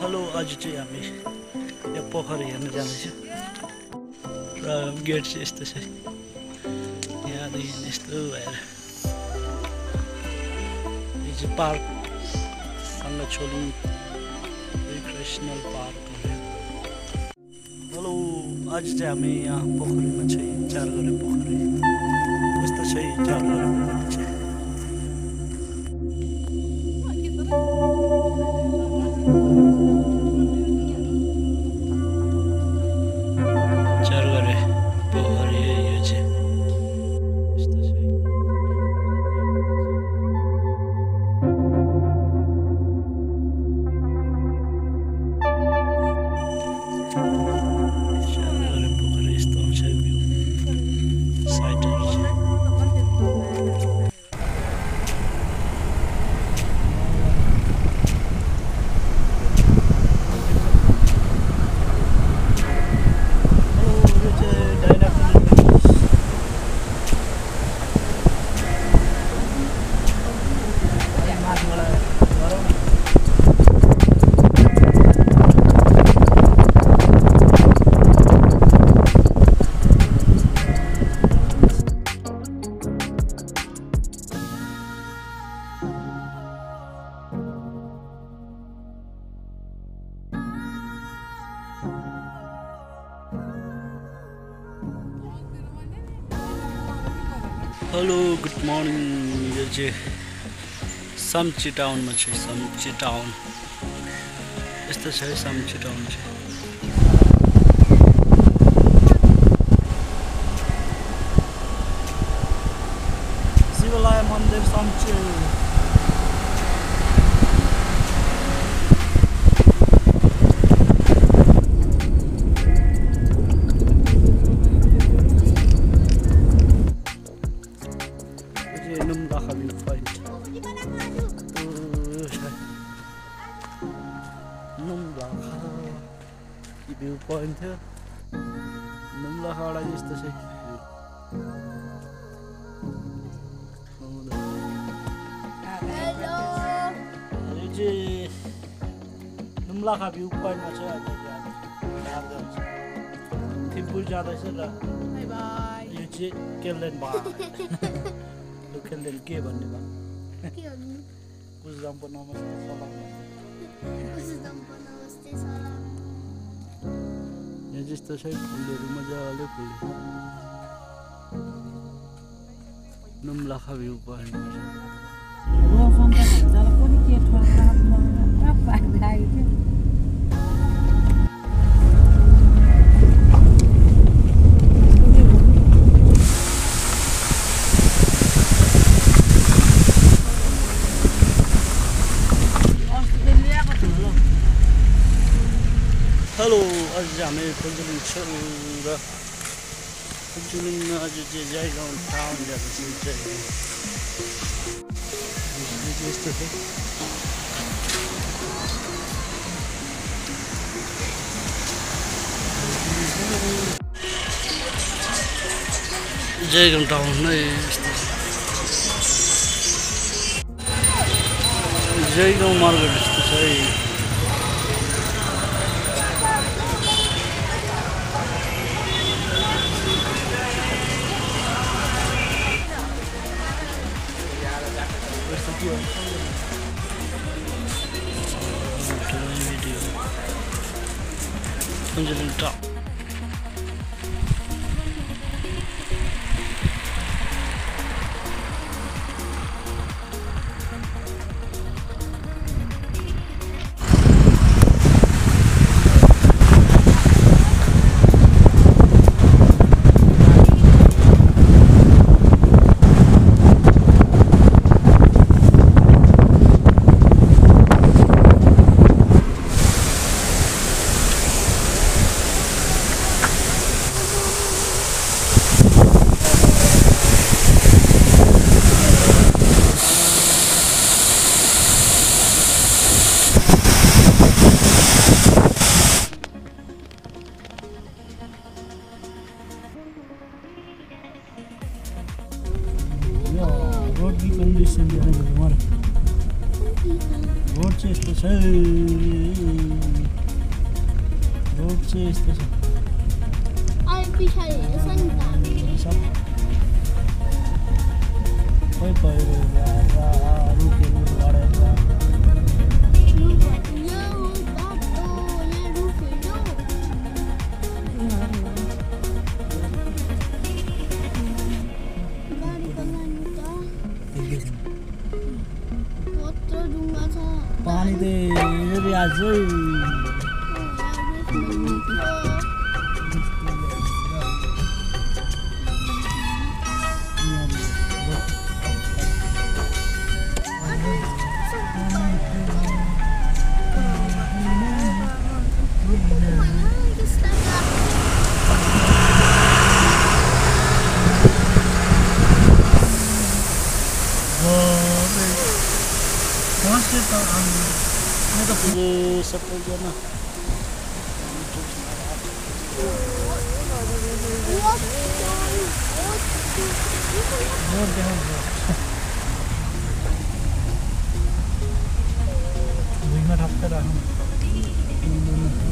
Hello आज चाहिँ हामी यो पोखरी हेर्न जाँदैछौँ र गेट चाहिँ यस्तो छ यहाँदेखि यस्तो भएर यो चाहिँ पार्क सङ्गछोली रिक्रिएसनल पार्क। हेलो आज चाहिँ हामी यहाँ पोखरीमा चाहिँ चारघरे पोखरी यस्तो छ चारघरे पोखरी चाहिँ हेलो गुड मर्निङ। यो चाहिँ सम्ची टाउनमा छ सम्ची टाउन यस्तो छ सम्ची टाउन चाहिँ शिवालय मन्दिर सम्ची भ्यू पोइन्ट थियो नुम्लाखाडा जस्तो छ यो चाहिँ नुम्लाखा भ्यू पोइन्टमा छ थिम्पू जाँदैछ र यो चाहिँ केल्देन भयो केल्देन के भन्ने भयो कुसदम्पो नमस्ते सलाम यहाँ जस्तो छ फुलहरू मजाले फुल्यो नुम्लाखा भ्यू पोइन्ट हेलो आज हामी फुलचुलिङ छौँ र फुलचुलिङमा आज चाहिँ जयगाउँ टाउन जाँदैछौँ यस्तो छ जयगाउँ टाउन नै यस्तो जयगाउँ मार्केट यस्तो छ Fujilin Top. condition di mana? Road chest to say aja. सबैजना भुइँमा ठक्क राख्नु